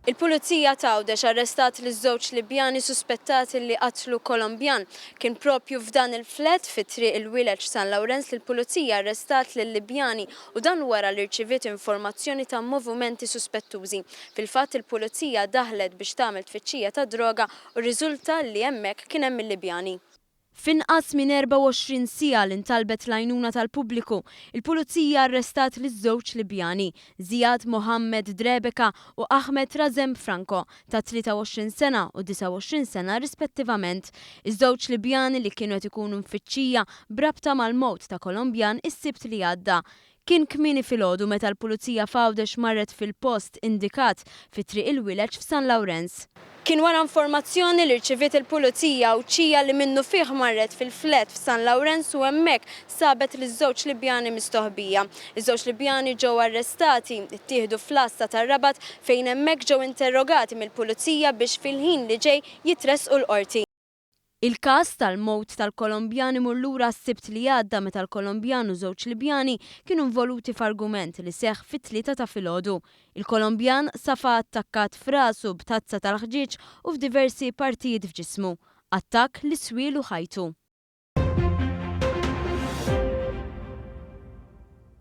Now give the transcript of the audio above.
Il-Pulizija t'Għawdex arrestat liż-żewġ Libjani suspettati li qatlu Kolombjan. Kien propju f'dan il-flat fi Triq il-Wileġ San Lawrenz li l-Pulizija arrestat lil-Libjani u dan wara li rċiviet informazzjoni ta' movimenti suspettużi. Fil-fatt il-Pulizija daħlet biex tagħmel tfittxija ta' droga u rriżulta li hemmhekk kien hemm il-Libjani. F'inqas minn 24 siegħa li ntalbet l-għajnuna tal-pubbliku, il-Pulizija arrestat liż-żewġ Libjani, Ziad Mohammed Drebeka u Ahmed Razem Franco, ta' 23 sena u 29 sena rispettivament. Iż-żewġ Libjani li kienu qed ikunu mfittxija b'rabta mal-mewt ta' Kolombjan is-Sibt li għadda. Kien kmieni filgħodu meta l-Pulizija f'Għawdex marret fil-post indikat fi Triq il-Wileġ f'San Lawrenz. Kien wara informazzjoni li rċiviet il-Pulizija Għawdxija li minnufih marret fil-flat f'San Lawrenz u hemmhekk sabet liż-żewġ Libjani mistoħbija. Iż-żewġ Libjani ġew arrestati, ittieħdu fl-għassa tar-Rabat fejn hemmhekk ġew interrogati mill-Pulizija biex fil-ħin li ġej jitressqu l-Qorti. Il-każ tal-mewt tal-Kolombjan imur lura għas-Sibt li għadda meta l-Kolombjan u żewġ Libjani kienu involuti f'argument li seħħ fit-tlieta ta' filgħodu. Il-Kolombjan safa attakkat f'rasu b'tazza tal-ħġieġ u f'diversi partijiet f'ġismu. Attakk li swielu ħajtu.